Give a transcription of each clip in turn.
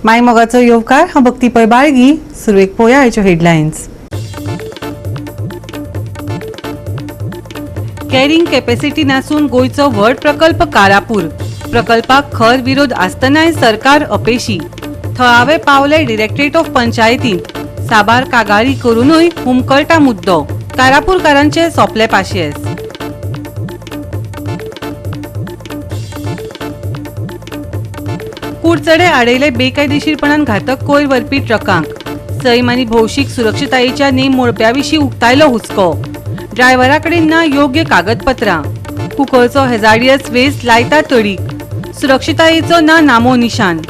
माय मोगाचो येवकार. हांव भक्ती पै बाळगी. सुरवेक पोया आयच्यो हेडलायन्स. कॅरिंग कॅपॅसिटी नासून गोंयचो व्हड प्रकल्प कारापूर. प्रकल्पाक खर विरोध आसतनाय सरकार अपेशी. थळावे पावले डिरेक्टरेट ऑफ पंचायतींत. साबार कागाळी करूनय हुमकळटा मुद्दो. कारापूरकारांचे सोंपले पाशेस. कुडचडे आडयले बेकायदेशीरपणान घातक कोयर व्हरपी ट्रकांक. सैम आनी भौशीक सुरक्षतायेच्या नेम मोडप्या विशीं उक्तायलो हुस्को. ड्रायव्हरा कडेन ना योग्य कागदपत्रां. कुंकळचो हेजार्डियस वेस्ट लायता तडीक. सुरक्षतायेचो ना नामो निशान.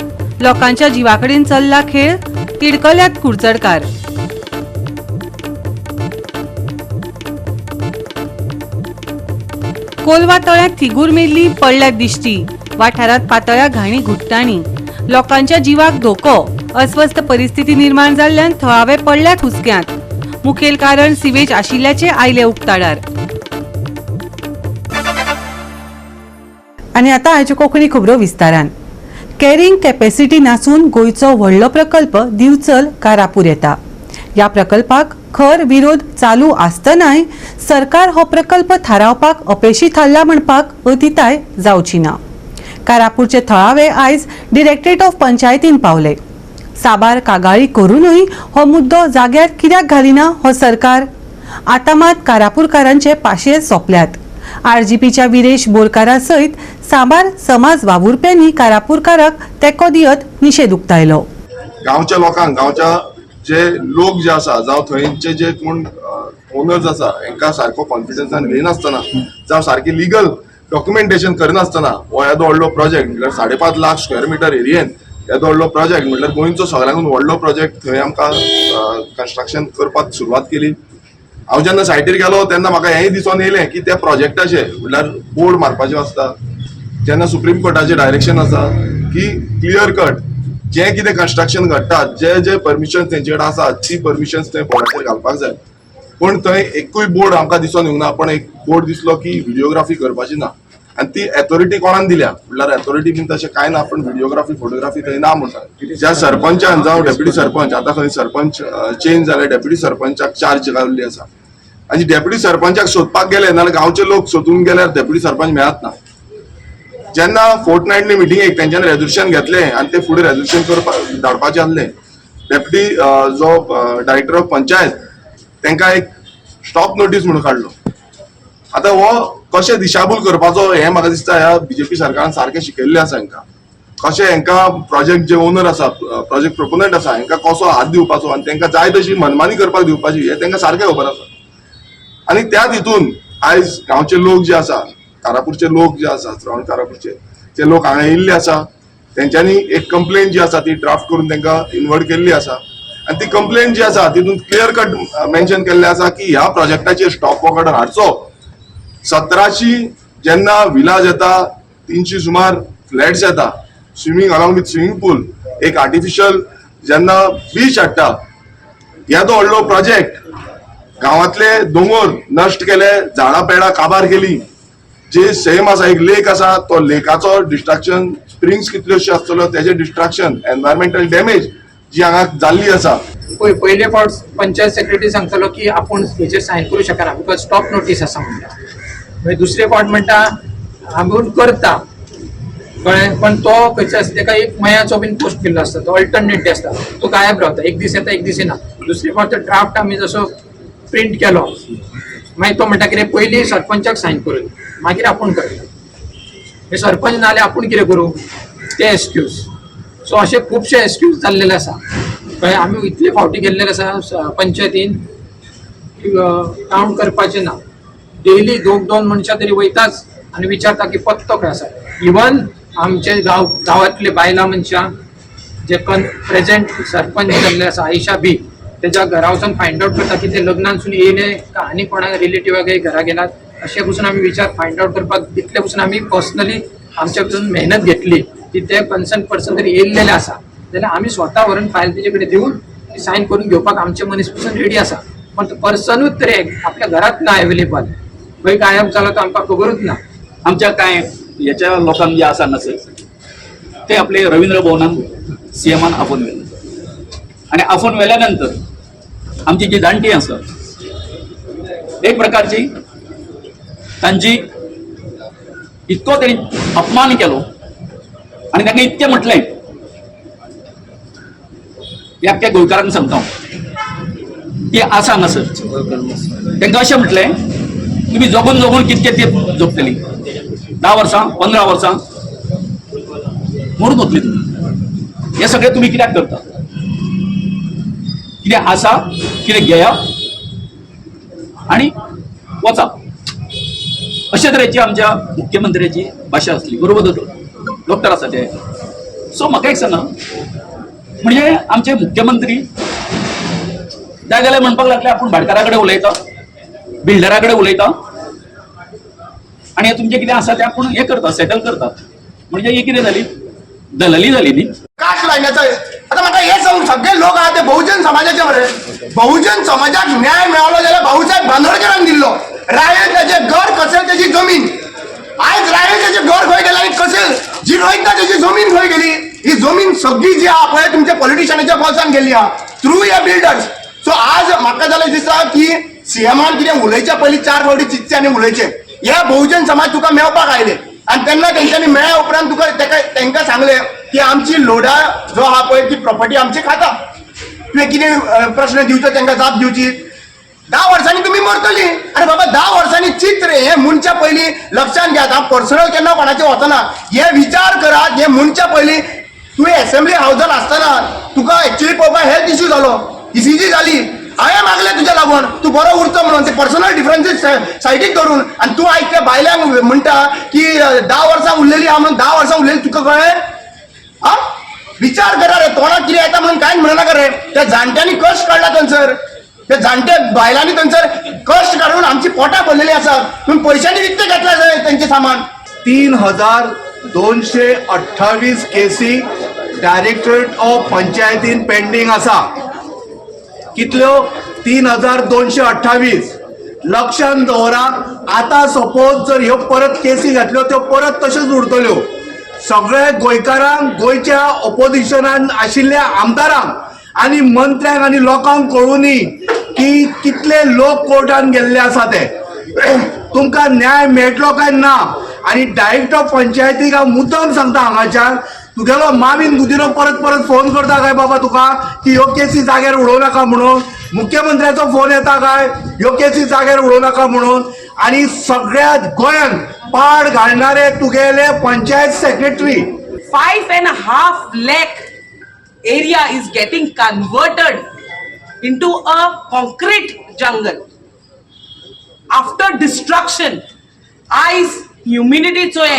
लोकांच्या जिवा कडेन चल्ला खेळ. तिडकल्यात कुडचडकार. कोलवा तळ्यात थिगूर मेल्ली पडल्यात दिश्टी. वाठारात पातळ्या घाणी घुट्टाणी. लोकांच्या जिवाक धोको. अस्वस्थ परिस्थिती निर्माण जाल्ल्यान थळावे पडल्यात हुसक्यांत. मुखेल कारण सिवेज आशिल्ल्याचे आयले उक्ताडार. आनी आतां आयच्यो कोंकणी खबरो विस्तारान. कॅरिंग कॅपॅसिटी नासून गोंयचो व्हडलो प्रकल्प दिवचल कारापूर येता. ह्या प्रकल्पाक खर विरोध चालू आसतनाय सरकार हो प्रकल्प थारावपाक अपेशी थारला म्हणपाक अतिताय जावची ना. कारापूरचे थळावे आयज डिरेक्टरेट ऑफ पंचायतीन पावले. साबार कागाळी करूनय हो मुद्दो जाग्यार कित्याक घालिना हो सरकार? आतां मात कारापूरकारांचे पाशेर सोंपल्यात. आरजीपीच्या विरेश बोरकारा सयत साबार समाज वावुरप्यांनी कारापूरकाराक तेंको दियत निशेध उक्तायलो. गांवच्या लोकांक, गांवच्या जे लोक जे आसा, जावं थंयचे जे कोण ओनर्स आसा, हेंकां सारको कॉन्फिडन्सान घेयनासतना, जावं सारकी लिगल डॉक्युमेंटेशन करनासतना हो येदो व्हडलो प्रोजेक्ट, म्हटल्यार 5.5 लाख स्क्वेअर मिटर एरियेन येदो व्हडलो प्रोजेक्ट, म्हटल्यार गोंयचो सगळ्यांकून व्हडलो प्रोजेक्ट, थंय आमकां कन्स्ट्रक्शन करपाक सुरवात केली. हांव जेन्ना सायटीर गेलो तेन्ना म्हाका हेंय दिसोन येयलें की त्या प्रोजेक्टाचे म्हटल्यार बोर्ड मारपाचें आसता. जेन्ना सुप्रीम कोर्टाचें डायरेक्शन आसा की क्लियर कट जें कितें कन्स्ट्रक्शन घडटा, जे जे परमिशन तेंचे कडेन आसा, ती परमिशन्स थंय बोर्डाचेर घालपाक जाय. पूण थंय एकूय बोर्ड आमकां दिसोन येवंक ना. पण एक बोर्ड दिसलो की व्हिडिओग्राफी करपाची ना आनी ती एथॉरिटी कोणान दिल्या म्हणल्यार एथॉरिटी बीन तशें कांय ना, पण व्हिडिओग्राफी, फोटोग्राफी थंय ना म्हणटा. ज्या सरपंचान जावं डेप्युटी सरपंच, आतां खंय सरपंच चेंज जाले, डेप्युटी सरपंचाक चार्ज घाल्ली आसा आनी डेप्युटी सरपंचाक सोदपाक गेले नाल्यार गांवचे लोक सोदूंक गेल्यार डेप्युटी सरपंच मेळत ना. जेन्ना फोर्ट नायटली मिटिंगेक तेंच्यानी रेजोल्युशन घेतलें आनी ते फुडें रेजोल्युशन करपाक धाडपाचें आसलें, डेप्युटी जो डायरेक्टर ऑफ पंचायत तांकां एक स्टॉप नोटीस म्हणून काडलो. आतां हो कशें दिशाभूल करपाचो हें म्हाका दिसता ह्या बीजेपी सरकारान सारकें शिकयल्लें आसा हांकां. कशें हांकां प्रोजेक्ट जे ओनर आसा, प्रोजेक्ट प्रोपोनंट आसा, हांकां कसो हात दिवपाचो आनी तांकां जाय तशी मनमानी करपाक दिवपाची, हें तांकां सारकें खबर आसा. आनी त्याच हितून आयज गांवचे लोक जे आसा, कारापूरचे लोक जे आसा, श्रवण कारापूरचे ते लोक हांगा येयल्ले आसा. तेंच्यांनी एक कंप्लेन जी आसा ती ड्राफ्ट करून तांकां इनवर्ड केल्ली आसा आनी ती कंप्लेन जी आसा तितून क्लियर कट मेन्शन केल्लें आसा की ह्या प्रोजेक्टाचेर स्टॉप वर्क ऑर्डर हाडचो. 1700 जेन्ना विलाज येता, 300 सुमार फ्लॅट्स येता, swimming along with swimming pool, एक आर्टिफिशियल जेन्ना बीच हाडटा, येदो व्हडलो प्रोजेक्ट, गांवांतले दोंगोर नश्ट केले, झाडां पेडां काबार केली, जे सैम आसा, एक लेक आसा, तो लेकाचो डिस्ट्रक्शन, स्प्रिंग्स कितल्योश्यो आसतल्यो तेजे डिस्ट्रक्शन, एनवायरमेंटल डॅमेज जी हांगा जाल्ली आसा. पळय, पयले फावट पंचायत सेक्रेटरी सांगतालो की आपूण हेचेर सायन करूं शकना because stop नोटीस आसा म्हणटा. मागीर दुसरे फावट म्हणटा आपूण करता, कळ्ळें? पण तो खंयचो आसता, तेका एक मयाचो बीन पोस्ट केल्लो आसता, तो अल्टरनेट डे आसता, तो गायब रावता, एक दीस येता, एक दीस येना. दुसरे फावट तो ड्राफ्ट आमी जसो प्रिंट केलो, मागीर तो म्हणटा कितें, पयलीं सरपंचाक सायन करून मागीर आपूण करता. हे सरपंच ना जाल्यार आपूण कितें करूं, ते एक्सक्यूज. सो अशे खुबशे एक्सक्यूज जाल्लेले आसा, कळ्ळें? आमी इतले फावटी गेल्ले आसा पंचायतीन, काउंट करपाचें ना. डेली दोन दोन मनशां तरी वयताच आनी विचारता की पत्तो खंय आसा. इवन आमचे गांवांतले बायलां मनशां जे कन प्रेझेंट सरपंच जाल्ले आसा, आयशा बी, तेज्या घरा वचून फायंड आउट करता की ते लग्नानसून येयले का आनी कोणाक रिलेटिव्हा घरा गेलात, अशें पसून आमी विचार फायंड आउट करपाक तितले पसून आमी पर्सनली आमच्या पसून मेहनत घेतली की ते कन्सर्न पर्सन जर येयल्लेले आसा जाल्यार आमी स्वता व्हरून फायल तेजे कडेन दिवन ती सायन करून घेवपाक आमचे मनीस पसून रेडी आसा. पण तो पर्सनूच तरी आपल्या घरात ना अवेलेबल, खंय गायब जालो तो आमकां खबरूच ना. आमच्या कांय हेच्या लोकांक जे आसा नसेल ते आपले रवींद्र भवनान सीएमान आपोवन व्हेले आनी आपोवन व्हेल्या नंतर आमची जी जाणटी आसा एक प्रकारची तांची इतको तेणी अपमान केलो आनी तांकां इतकें म्हटलें, ह्या अख्ख्या गोंयकारांक सांगता हांव की आसा हांगासर तांकां अशें म्हटलें, तुमी जगून जगून कितके ते जगतली, 10 वर्सां 15 वर्सां मरून वतली तुमी. हें सगळें तुमी कित्याक करता? कितें आसा कितें घेया आनी वचा. अशे तरेची आमच्या मुख्यमंत्र्याची भाशा आसली. बरोबर डॉक्टर आसा ते. सो म्हाका एक सांगा, म्हणजे आमचे मुख्यमंत्री जाय जाल्यार म्हणपाक लागले आपूण भाटकारा कडेन उलयता, बिल्डरा कडेन उलयता आनी हें तुमचें कितें आसा तें आपूण हें करता, सेटल करता. म्हणजे ही कितें जाली, दलाली जाली न्ही. काश लायण्याचा. आता म्हाका हे सांगून सगळे लोक आहा ते बहुजन समाजाचे मरे. बहुजन समाजाक न्याय मेळलो जाल्यार भाऊसाहेब बांदोडकरान दिल्लो. रायल त्याचे घर, कसेल त्याची जमीन. आयज रायल त्याचे घर खंय गेले आनी कसेल जिरोयता त्याची जमीन खंय गेली? ही जमीन सगळी जी आहा पळय तुमच्या पॉलिटिशियनाच्या बोल्सान गेल्ली आहा थ्रू हे बिल्डर्स. सो आज म्हाका जाल्यार दिसता की सीएमान कितें उलयच्या पयलीं 4 फावटी चिंतचें आनी उलयचें. हे बहुजन समाज तुका मेळपाक आयले आनी तेन्ना तेंच्यांनी मेळ्ळ्या उपरांत तुका तेंकां सांगलें की आमची लोडा जो आहा पळय ती प्रॉपर्टी आमची खाता. तुवें कितें प्रश्न दिवचो तेंकां जाप दिवची. 10 वर्सांनी तुमी मरतली. अरे बाबा 10 वर्सांनी चित्र हे म्हणच्या पयलीं लक्षात घेयात. हांव पर्सनल केन्ना कोणाचें वचना. हे विचार करात. हे म्हणच्या पयलीं तुवें एसेंब्ली हावजान आसतना तुका एक्चुअली पळोवपाक हेल्थ इश्यू जालो, ईसीजी जाली. हांवें मागलें तुज्या लागून तूं बरो उरचो म्हणून, ते पर्सनल डिफरन्सीस सायडीक धरून. आनी तूं आयज त्या बायलांक म्हणटा की 10 वर्सां उरलेली आहा म्हणून. 10 वर्सां उरलेली तुका कळ्ळें? आ विचार करा रे. तोंडाक कितें येता म्हणून कांयच म्हणनाका रे. त्या जाणट्यांनी कश्ट काडला थंयसर, त्या जाणटे बायलांनी थंयसर कश्ट काडून आमची पोटां भरलेली आसा. तुमी पयशांनी विकतें घेतलें जाय तेंचें सामान. 3228 केसी डायरेक्टरेट ऑफ पंचायतीन पेंडींग आसा. कितल्यो? 3228. लक्षान दवरा. आतां सपोज जर ह्यो परत केसी घातल्यो त्यो परत तश्योच उरतल्यो. सगळे गोंयकारांक, गोंयच्या ऑपोजिशनान आशिल्ल्या आमदारांक आनी मंत्र्यांक आनी लोकांक कळुनी की कितले लोक कोर्टान गेल्ले आसा ते. तुमकां न्याय मेळटलो काय ना? आनी डायरेक्टर ऑफ पंचायतीक हांव मुद्दम सांगता हांगाच्यान, तुगेलो मामीन गुदिनो परत परत फोन करता काय बाबा तुका की ह्यो केसी जाग्यार उडोवं नाका म्हणून? मुख्यमंत्र्याचो फोन येता काय ह्यो केसी जाग्यार उडोवं नाका म्हणून? आनी सगळ्या गोंयांत पाड घालणारे तुगेले panchayat secretary. 5.5 lakh area is getting converted into a concrete jungle. After destruction, आयज ह्युमिडिटी चोय,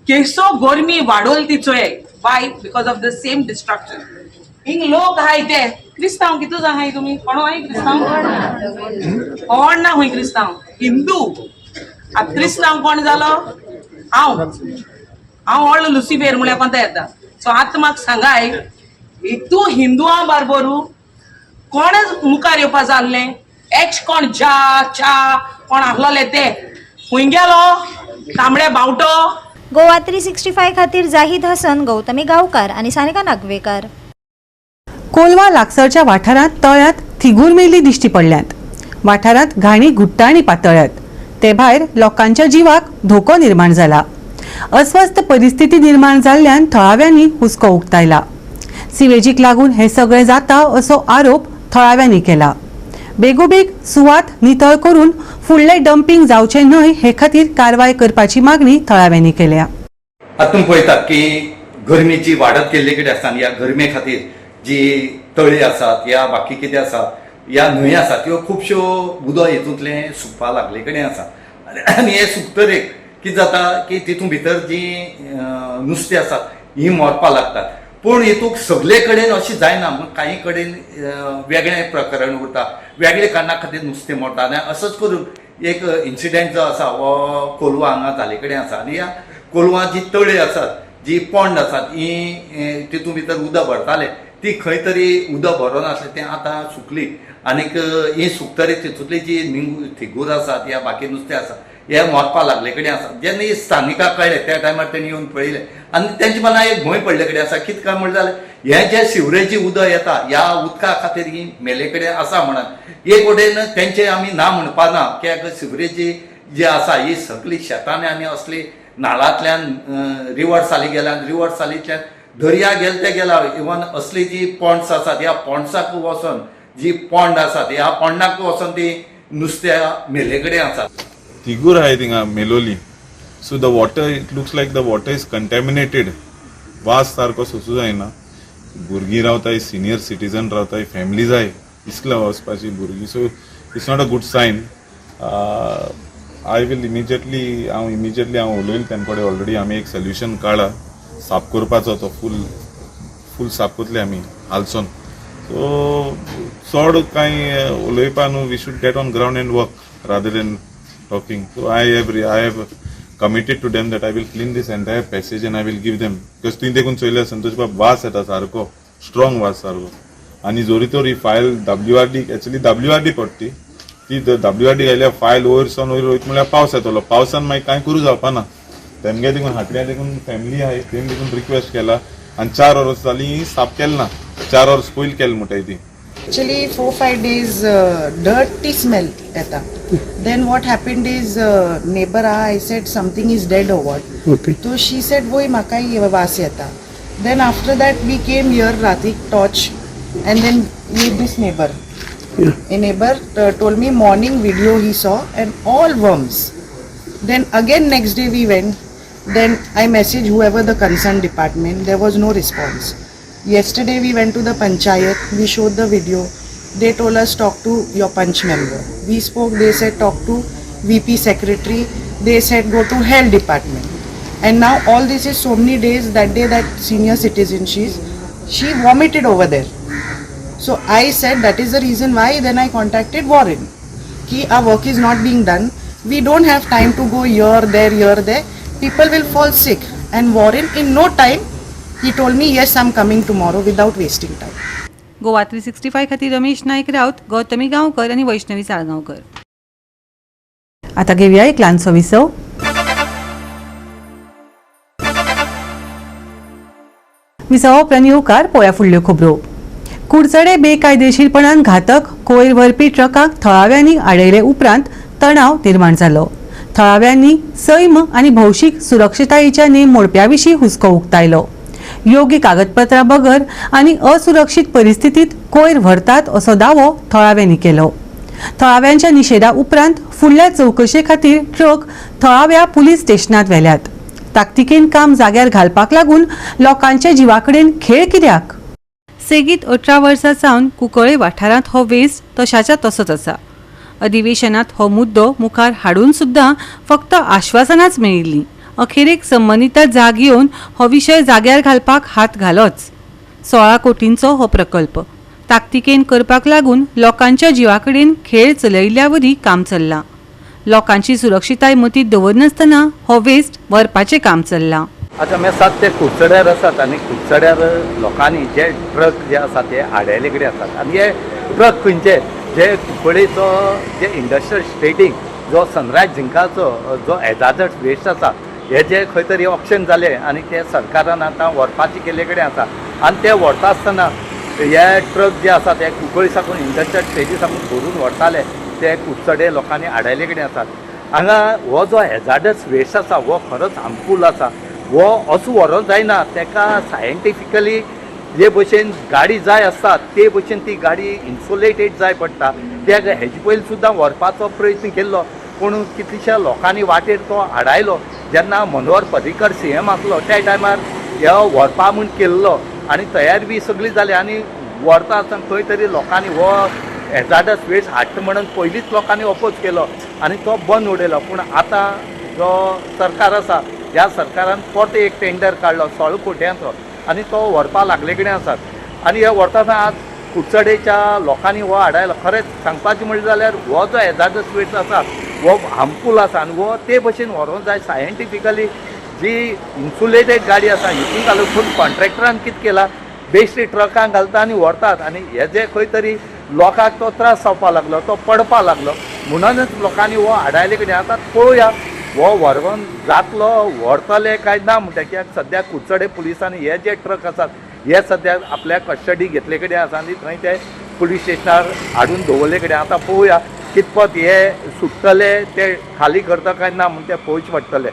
केसो गरमी वाडोल ती चोय. Why? Because of the same destruction. हिंग लोक आहाय ते क्रिस्तांव. कितू जाण आहाय तुमी? कोण आहाय क्रिस्तांव? कोण ना हुंय क्रिस्तांव? हिंदू. आतां क्रिस्तांव कोण जालो? हांव हांव व्हडलो लुसिफेर म्हळ्यार कोणता येता. सो आतां म्हाका सांगाय, तूं हिंदुआं बारबोरू कोणच मुखार येवपा जाल्लें? एक्स कोण ज्या च्या कोण आहलोले ते खंय गेलो तांबडे बावटो? गोवा 365 खातीर जाहीद हसन, गौतमी गांवकार आनी सानिका नागवेकर. कोलवा लागसरच्या वाठारांत तळ्यांत थिगूर मेल्ली दिश्टी पडल्यात. वाठारांत घाणी घुट्टाणी पातळ्यात. ते भायर लोकांच्या जिवाक धोको निर्माण जाला. अस्वस्थ परिस्थिती निर्माण जाल्ल्यान थळाव्यांनी हुस्को उक्तायला. सिवेजीक लागून हे सगळें जाता असो आरोप थळाव्यांनी केला. बेगोबेग सुवात नितळ करून फुडलें डम्पिंग जावचें न्हय हे खातीर कारवाय करपाची मागणी थळाव्यांनी केल्या. आतां तुमी पळयतात की गरमी जी वाडत गेल्ले कडेन आसा आनी ह्या गरमे खातीर जी तळी आसात या बाकी कितें आसा या न्हंय आसा त्यो खुबश्यो उदक हितूंतलें सुकपा लागले कडेन आसा. आनी हें सुकतरेक कितें जाता की तितूंत भितर जी नुस्तें आसात हीं मरपा लागतात. पूण हितूंत सगळे कडेन अशें जायना म्हूण कांय कडेन वेगळें प्रकरण उरता, वेगळे कारणा खातीर नुस्तें मरता. आनी असोच करून एक इन्सिडंट जो आसा हो कोलवा हांगा जाले कडेन आसा. आनी ह्या कोलवा जी तळी आसात, जी पोंड आसात, ही तितूंत भितर उदक भरताले ती खंय तरी उदक भरोन आसलें तें आतां सुकली. आनीक ही सुकतरी तितूंतली जी निंगू थिगूर आसात या बाकी नुस्तें आसा हे मरपा लागले कडेन आसा. जेन्ना ही स्थानिकां कळ्ळें त्या टायमार तेणी येवन पळयलें आनी तेंच्या मनाक एक भंय पडले कडेन आसा. कितें काय म्हणलें जाल्यार हें जें सिवरेजी उदक येता ह्या उदका खातीर ही मेले कडेन आसा म्हणून एक वटेन तेंचे आमी ना म्हणपा ना, कित्याक सिवरेजी जी आसा ही सगळी शेतांनी आनी असली नाळांतल्यान रिवर साली गेल्या, रिवर सालींतल्यान दर्या गेले ते गेला. इवन असली जी पोंड्स आसात ह्या पोंड्साक वचोन जी पोंड आसात ह्या पोंडाक वचोन ती नुस्त्या मेले कडेन आसात. तिगूर आहे थिंगा मेलोली. So the water, it looks like the water is contaminated. वास सारको सोसूं जायना. भुरगीं रावताय, सिनियर सिटीजन रावताय, फॅमिली जाय इस्कला वचपाची भुरगीं. So it's not a good sign. I will immediately, हांव इमिजिएटली हांव उलयलें तेम कडेन. ऑलरेडी आमी एक सोल्युशन काडला साफ करपाचो, तो फूल फूल साफ करतले आमी हालसोन. सो चड कांय उलोवपा न्हू, we should get on ground and work rather than talking. So I have committed to them that I will clean this entire passage and I will give them, because तुवें देखून चोयल्यार संतोष बाब, वास येता सारको, स्ट्रॉंग वास सारको. आनी जोरी तर ही file WRD, actually WRD पडटी ती, WRD घायल्यार फायल वयर सावन वयर वयता म्हणल्यार पावस येतलो, पावसान मागीर कांय करूं जावपा ना. तेमगे देखून हाटल्या देखून फॅमिली आहाय, तेमी देखून रिक्वेस्ट केला आनी 4 वर्स जालीं साफ केलें ना, 4 वर्स पयलीं केलें म्हणटाय ती. Actually, 4-5 days dirty smell येता. Then what happened is neighbor, I said something is dead or what. So she said वय म्हाकाय वास येता. Then after that we came here रातीक torch and then with this neighbor. A neighbor told me morning video he saw and all worms. Then again next day we went. Then I messaged whoever the concerned department. There was no response. Yesterday we went to the panchayat. We showed the video. They told us talk to your panch member. We spoke. They said talk to VP secretary. They said go to health department. And now all this is so many days. That day that senior citizen, she vomited over there. So I said that is the reason why then I contacted Warren. की our work is not being done. We don't have time to go here, there, here, there. People will fall sick. And Warren in no time, he told me, yes, I'm coming tomorrow without wasting time. Goa 365 खातीर रमेश नाईक राऊत, गौतमी गांवकर आनी वैष्णवी साळगांवकर. आता घेऊया एक ल्हानसो विसव. विसवा उपरांत येवकार पळोवया फुडल्यो खबरो. कुडचडे बेकायदेशीरपणान घातक कोयर व्हरपी ट्रकाक थळाव्यांनी आडयले उपरांत तणाव निर्माण जालो. थळाव्यांनी सैम आनी भौशीक सुरक्षतायेच्या नेम मोडप्या विशीं हुस्को उक्तायलो. योग्य कागदपत्रां बगर आनी असुरक्षीत परिस्थितीत कोयर व्हरतात असो दावो थळाव्यांनी केलो. थळाव्यांच्या निशेधा उपरांत फुडल्या चवकशे खातीर ट्रक थळाव्या पुलीस स्टेशनात व्हेल्यात. ताकतिकेन काम जाग्यार घालपाक लागून लोकांच्या जिवा कडेन खेळ कित्याक? सेगीत 18 वर्सां सावन कुंकळे वाठारांत हो वेस्ट तशाच्या तसोच आसा. अधिवेशनात हो मुद्दो मुखार हाडून सुद्दां फक्त आश्वासनाच मेळिल्लीं. अखेरेक संबंदिता जाग येवन हो विशय जाग्यार घालपाक हात घालोच. 16 कोटींचो हो प्रकल्प ताकतिकेन करपाक लागून लोकांच्या जिवा कडेन खेळ चलयिल्ल्यावरी काम चल्लां. लोकांची सुरक्षिताय मतींत दवरनासतना हो वेस्ट व्हरपाचें काम चल्लां. आतां आमी आसात ते कुडचड्यार आसात आनी कुडचड्यार लोकांनी जे ट्रक जे आसात ते आडयले कडेन आसात आनी हे ट्रक खंयचे जे कुंकळेचो जे इंडस्ट्रियल स्टेटीक जो सनरायज जिंकाचो जो हॅजार्डस वेस्ट आसा हे जे खंय तरी ऑप्शन जाले आनी ते सरकारान आतां व्हरपाचे केल्ले कडेन आसा आनी ते व्हरता आसतना हे ट्रक जे आसा ते कुंकळी साकून इंडस्ट्रियल स्टेटी साकून भरून व्हरताले ते कुडचडे लोकांनी आडायले कडेन आसात. हांगा हो जो हॅजार्डस वेस्ट आसा हो खरोच हार्मफूल आसा. हो असो व्हरोंक जायना, ताका सायंटिफिकली जे भशेन गाडी जाय आसता ते भशेन ती गाडी इन्सुलेटेड जाय पडटा. त्या हेजे पयलीं सुद्दां व्हरपाचो प्रयत्न केल्लो पूण कितल्याश्या लोकांनी वाटेर तो आडायलो. जेन्ना मनोहर पर्रीकर CM आसलो त्या टायमार हे व्हरपा म्हूण केल्लो आनी तयारी बी सगळी जाली आनी व्हरता आसतना खंय तरी लोकांनी हो हॅजार्डस वेस्ट हाडटा म्हणून पयलींच लोकांनी ओपोज केलो आनी तो बंद उडयलो. पूण आतां जो सरकार आसा ह्या सरकारान परतो एक टेंडर काडलो 16 कोट्यांचो आनी तो व्हरपा लागले कडेन आसात आनी हे व्हरता आज कुडचडेच्या लोकांनी हो आडायलो. खरेंच सांगपाचें म्हणलें जाल्यार हो जो हॅजार्डस वेस्ट आसा हो हार्मफूल आसा आनी हो ते भशेन व्हरोंक जाय सायंटिफिकली. जी इन्सुलेटेड गाडी आसा हितून घालून पूण कॉन्ट्रॅक्टरान कितें केलां बेश्टी ट्रकां घालता आनी व्हरतात आनी हे जे खंय तरी लोकांक तो त्रास जावपा लागलो, तो पडपा लागलो. म्हणूनच लोकांनी हो आडायले कडेन आतां पळोवया हो व्हरून जातलो व्हरतले काय ना म्हणटा, कित्याक सद्या कुडचडे पुलिसांनी हे जे ट्रक आसात हे सद्या आपल्या कस्टडी घेतले कडेन आसा आनी थंय ते पुलीस स्टेशनार हाडून दवरले कडेन. आतां पळोवया कितपत हे सुट्टले, ते खाली करता काय ना म्हण ते पळोवचें पडटलें.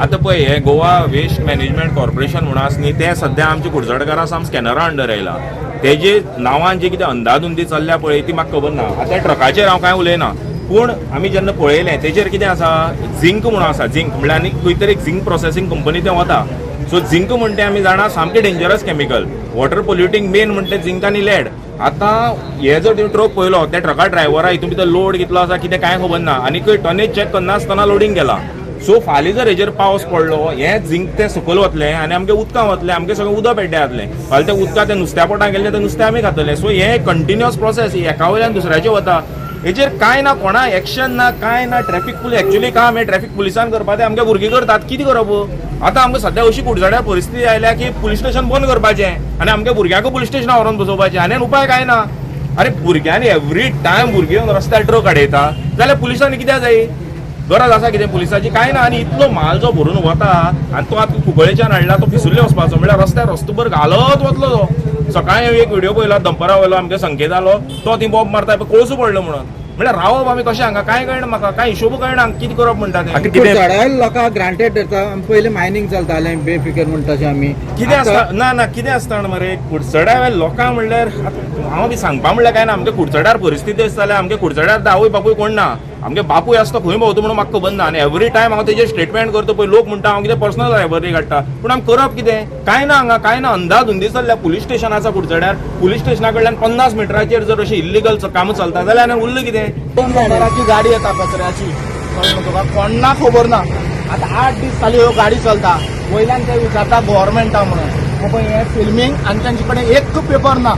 आतां पळय हे गोवा वेस्ट मॅनेजमेंट कॉर्पोरेशन म्हणून आसा न्ही, तें सद्या आमच्या कुडचडकारां साम स्कॅनरा अंडर आयला. तेजे नांवान जे कितें अंदाधुंदी चल्ल्या पळय ती म्हाका खबर ना. आतां ट्रकाचेर हांव कांय उलयना, पूण आमी जेन्ना पळयलें तेजेर कितें आसा, झिंक म्हणून आसा. झिंक म्हणल्यार आनी खंय तरी एक झिंक प्रोसेसींग कंपनी तें वता. सो झिंक म्हणटा तें आमी जाणा सामकें dangerous chemical, water polluting main म्हणटा झिंक आनी लेड. आतां हे जर तुमी ट्रक पळयलो त्या ट्रका ड्रायव्हरा हितून भितर लोड कितलो आसा कितें कांय खबर ना, आनी खंय टनेज चॅक करनासतना लोडींग केला. सो फाल्यां जर हेजेर पावस पडलो, हें झिंक तें सकयल वतलें आनी आमगे उदकां वतलें, आमगे सगळें उदक पेड्ड्यार जातलें. फाल्यां तें उदकां तें नुस्त्या पोटां गेल्लें तें नुस्तें आमी खातले. सो हें कंटिन्युअस प्रोसेस एका वयल्यान दुसऱ्याचेर वता. हेजेर कांय ना, कोणा एक्शन ना, कांय ना. ट्रॅफिक पुलीस एक्चुअली काम हें ट्रॅफिक पुलिसान करपा, तें आमगे भुरगीं करतात. कितें करप आतां आमकां सद्या अशी कुडचड्यार परिस्थिती आयल्या की पुलीस स्टेशन बंद करपाचें आनी आमगे भुरग्यांक पुलीस स्टेशनार व्हरोन बसोवपाचें, आनी उपाय कांय ना. अरे भुरग्यांनी एवरी टायम भुरगीं येवन रस्त्यार ट्रक आडयता जाल्यार पुलिसांनी कित्याक जाय, गरज आसा कितें पुलिसाची? कांय ना. आनी इतलो माल जो भरून वता आनी तो आतां कुंकळेच्यान हाडला तो पिसुल्ले वचपाचो, म्हणल्यार रस्त्यार रस्तोभर घालत वतलो तो. सकाळीं एक व्हिडिओ पळयलो, दंपरा वयलो आमगे संकेत आलो, तो ती बॉम्ब मारता कोळसो पडलो म्हणून. म्हणल्यार रावप आमी कशें हांगा कांय कळना म्हाका, कांय हिशोब कळना कितें करप म्हणटा तें. कुडचड्यार लोकांक ग्रांटेड धरता. पयलीं मायनींग चलतालें बेफिकर म्हणटा तशें आमी कितें आसता ना ना कितें आसता मरे कुडचड्या लोकांक म्हणल्यार हांव बी सांगपा म्हणल्यार कांय ना. आमगे कुडचड्यार परिस्थिती अशी जाल्या, आमगे कुडचड्यार आवय बापूय कोण ना, आमगे बापूय आसता खंय भोंवता म्हणून म्हाका खबर ना. आनी एवरी टायम हांव तेजेर स्टेटमेंट करता पळय, लोक म्हणटा हांव कितें पर्सनल लायब्ररी काडटा, पूण आमी करप कितें? कांय ना हांगा, कांय ना. अंदाधुंदी चल्ल्या. पुलीस स्टेशन आसा कुडचड्यार, पुलीस स्टेशना कडल्यान 50 मिटराचेर जर अशी इल्लिगल कामां चलता जाल्यार आनी उरलें कितें? 2 नंबराची गाडी येता कचऱ्याची, कळ्ळें तुका, कोण्णाक खबर ना. आतां 8 दीस जाली ह्यो गाडी चलता, वयल्यान ते विचारता गव्हर्मेंटा म्हणून. पळय हें फिल्मींग आनी तांचे कडेन एक पेपर ना.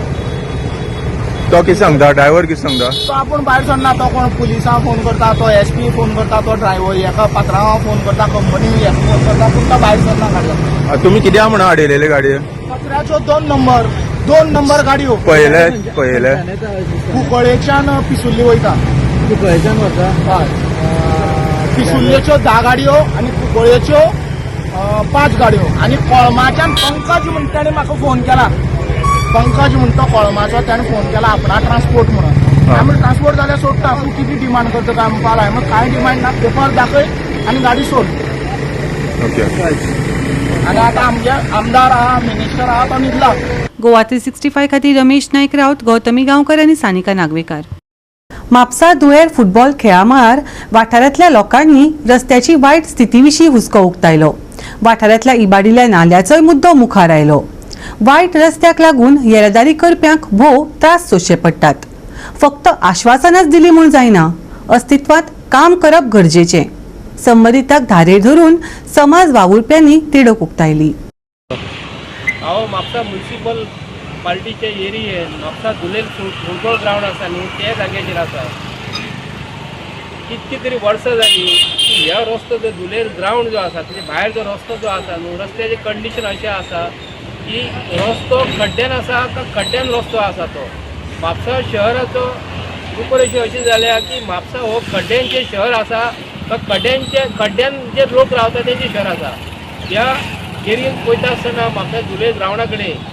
तो कितें सांगता ड्रायव्हर, कितें सांगता? तो आपूण भायर सरना, तो कोण पुलिसांक फोन करता, तो एसपी फोन करता, तो ड्रायव्हर एका पात्रांवाक फोन करता, कंपनी हेका फोन करता, पूण तो भायर सरना गाडयो. तुमी कित्याक म्हणून आडयलेले गाडये? कचऱ्याच्यो 2 नंबर गाडयो. पळयले पळयले कुंकळेच्यान पिसुल्ली वयता, कुंकळेच्यान वता, हय. पिसुल्लेच्यो 10 गाडयो आनी कुंकळेच्यो 5 गाडयो. आनी कोळमाच्यान पंकज म्हणटा ताणें म्हाका फोन केला, पंकज म्हणटा कोळमाचो, ताणें फोन केला आपणा ट्रान्सपोर्ट म्हणून. आमी ट्रान्सपोर्ट जाल्यार सोडटा, तूं कितें डिमांड करता काय म्हणपाक लागलो. कांय डिमांड ना, पेपर दाखय आनी गाडी सोड. ओके. आनी आतां आमगे आमदार आहा, मिनिस्टर आहा, तो न्हिदला. गोवा 365 खातीर रमेश नायक राऊत, गौतमी गांवकर आनी सानिका नागवेकार. म्हापसा दुयेर फुटबॉल खेळा मळार वाठारांतल्या लोकांनी रस्त्याची वायट स्थिती विशीं हुस्को उक्तायलो. वाठारांतल्या इबाडिल्ल्या नाल्याचोय मुद्दो मुखार आयलो. वायट रस्त्याक लागून येरादारी करप्यांक भोव त्रास सोंसचे पडटात. फक्त आश्वासनाच दिली म्हूण जायना, अस्तित्वांत काम करप गरजेचें. संबंदिताक धारेर धरून समाज वावुरप्यांनी तिडक उक्तायली. हांव म्हापसा म्युनिसिपल पार्टीचे एरियेन म्हापसा धुलेल फुटबॉल ग्रावंड आसा न्ही त्या जाग्याचेर आसा. कितकी तरी वर्सां जाली की ह्या रस्तो जो धुलेल ग्रावंड जो आसा तेजे भायर जो रस्तो जो आसा न्हू, रस्त्याचें कंडिशन अशें आसा की रस्तो खड्ड्यान आसा का खड्ड्यान रस्तो आसा तो. म्हापसा शहराचो रुपरेशी अशी जाल्या की म्हापसा हो खड्ड्यांचें शहर आसा का खड्ड्यान जे लोक रावता तेंचें शहर आसा. ह्या एरियेन पळयता आसतना म्हापसा धुलेल ग्रावंडा कडेन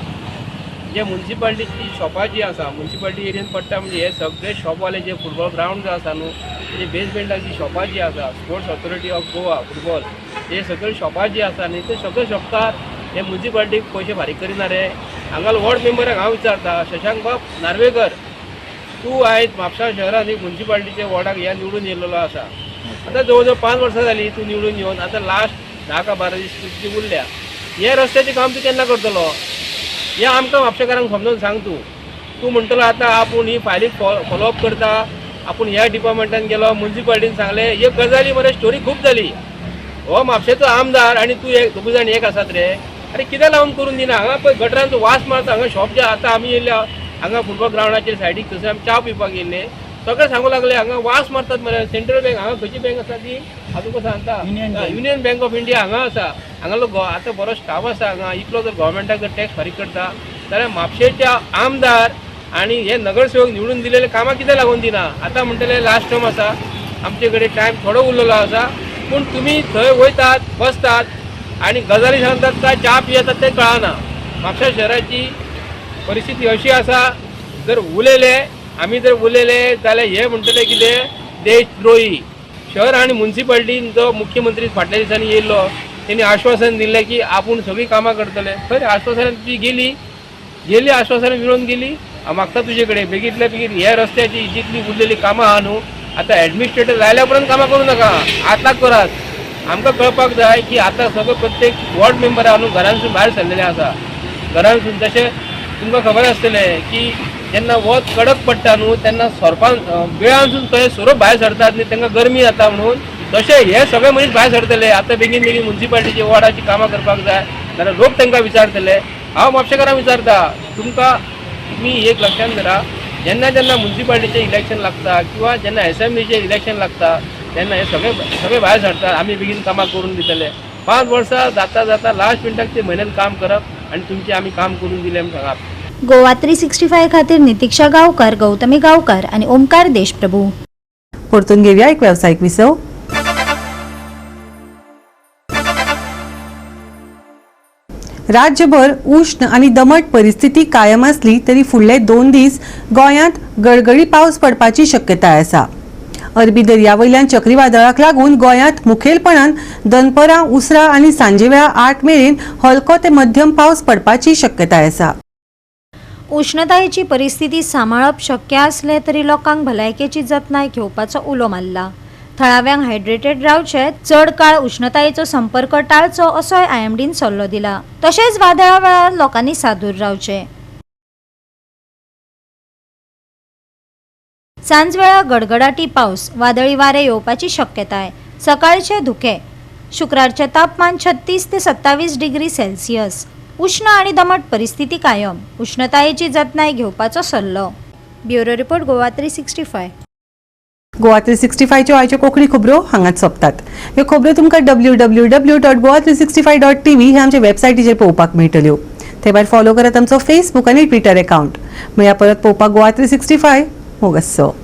जे म्युनिसिपालिटीची शॉपां जी आसा, म्युनिसिपालिटी एरियेन पडटा म्हणजे हे सगळे शॉपवाले जे फुटबॉल ग्रावंड जो आसा न्हू तेजे बेजमेंटाक जी शॉपां जी आसा, sports authority of Goa football हे सगळे शॉपां जी आसा न्ही ते सगळे शॉपकार हे म्युनिसिपालिटीक पयशे फारीक करिना रे. हांगा वॉर्ड मेंबराक हांव विचारता, शशांक बाब नार्वेकर, तूं आयज म्हापसा शहरान एक म्युनिसिपालिटीच्या वॉर्डाक ह्या निवडून येयलेलो आसा. आतां जवळ जवळ 5 वर्सां जालीं तूं निवडून येवन, आतां लास्ट 10 का 12 दीस तुजी उरल्या. हे रस्त्याचें काम तूं केन्ना करतलो हें आमकां म्हापशेकारांक समजून सांग. तूं तूं म्हणटलो आतां आपूण ही फायली फॉलोअप करता, आपूण ह्या डिपार्टमेंटान गेलो, म्युनिसिपालिटीन सांगलें, ह्यो गजाली मरे स्टोरी खूब जाली. हो म्हापशेचो आमदार आनी तूं एक दोगूय जाण एक आसात रे. अरे कित्याक लागून करून दिना? हांगा पळय गटरांचो वास मारता. हांगा शॉप जे आतां आमी येयल्या हांगा फुटबॉल ग्रावंडाचेर सायडीक थंयसर आमी च्या पिवपाक येयल्ले, सगळे सांगू लागले हांगा वास मारतात मरे. सेंट्रल बँक हांगा खंयची बँक आसा ती हांव तुका सांगता, युनियन बँक ऑफ इंडिया हांगा आसा. हांगा लोक आतां बरो स्टाफ आसा हांगा. इतलो जर गव्हर्मेंटाक जर टॅक्स फारीक करता जाल्यार म्हापशेच्या आमदार आनी हे नगरसेवक निवडून दिलेले कामां कित्याक लागून दिना? आतां म्हणटले लास्ट टर्म आसा, आमचे कडेन टायम थोडो उरलेलो आसा, पूण तुमी थंय वयतात, बसतात आनी गजाली सांगतात काय च्या पियेतात तें कळना. म्हापशा शहराची परिस्थिती अशी आसा, जर उलयले आमी, जर उलयले जाल्यार हे म्हणटले कितें देशद्रोही. शहर आनी मुन्सिपाल्टीन जो मुख्यमंत्री फाटल्या दिसांनी येयल्लो तेणी आश्वासन दिल्लें की आपूण सगळीं कामां करतले. खरें आश्वासनां तुजी गेली गेली, आश्वासनां मिळोवन गेली. हांव मागता तुजे कडेन बेगींतल्या बेगीन ह्या रस्त्याची जितली उरलेली कामां आहा न्हू, आतां एडमिनिस्ट्रेटर जायल्या उपरांत कामां करूं नाका, आतां करात. आमकां कळपाक जाय की आतां सगळो प्रत्येक वॉर्ड मेंबर आहा न्हू घरांसून भायर सरलेले आसा. घरांसून जशें तुमकां खबर आसतलें की जेन्ना वत कडक पडटा न्हू तेन्ना सोरपान बिळांसून थंय सोरोप भायर सरतात न्ही, तांकां गरमी जाता म्हणून, तशें हे सगळे मनीस भायर सरतले. आतां बेगीन बेगीन मुन्सिपाल्टीची वॉर्डाची कामां करपाक जाय, नाल्यार लोक तांकां विचारतले. हांव म्हापशेकारांक विचारता, तुमकां तुमी एक लक्षांत धरा, जेन्ना जेन्ना मुन्सिपाल्टीचें इलेक्शन लागता किंवा जेन्ना एसेंब्लीचें इलेक्शन लागता तेन्ना हे सगळे सगळे भायर सरतात, आमी बेगीन कामां करून दितले. 5 वर्सां जाता जाता लास्ट मिनटाक ते म्हयन्यान काम करप आनी तुमचें आमी काम करून दिलें म्हूण सांगप. गोवा 365 खातीर नितीक्षा गांवकार, गौतमी गांवकार आनी ओमकार देशप्रभू. परतून घेवया एक वेवसायीक विसव. राज्यभर उश्ण आनी दमट परिस्थिती कायम आसली तरी फुडले 2 दीस गोंयांत गडगडी पावस पडपाची शक्यताय आसा. अरबी दर्या वयल्यान चक्रीवादळाक लागून गोंयांत मुखेलपणान दनपरां, उसरां आनी सांजेवेळा 8 मेरेन हलको ते मध्यम पावस पडपाची शक्यताय आसा. उष्णतायेची परिस्थिती सांबाळप शक्य आसलें तरी लोकांक भलायकेची जतनाय घेवपाचो उलो मारला. थळाव्यांक हायड्रेटेड रावचे, चड काळ उष्णतायेचो संपर्क टाळचो असोय आयएमडीन सल्लो दिला. तशेंच वादळा वेळार लोकांनी सादूर रावचे. सांजवेळा गडगडाटी पावस, वादळी वारे येवपाची शक्यताय. सकाळचे धुके. शुक्रारचें तापमान 36 ते 27 डिग्री सेल्सियस. उष्ण आनी दमट परिस्थिती कायम. उष्णतायेची जतनाय घेवपाचो सल्लो. Bureau report, Goa 365. Goa 365च्यो आयच्यो कोंकणी खबरो हांगाच सोंपतात. ह्यो खबरो तुमकां www.goa365.tv ह्या आमच्या वेबसायटीचेर पळोवपाक मेळटल्यो. ते भायर फॉलो करात आमचो फेसबूक आनी ट्विटर अकाउंट. मेळया परत पळोवपाक गोवा 365. मोगस्सो.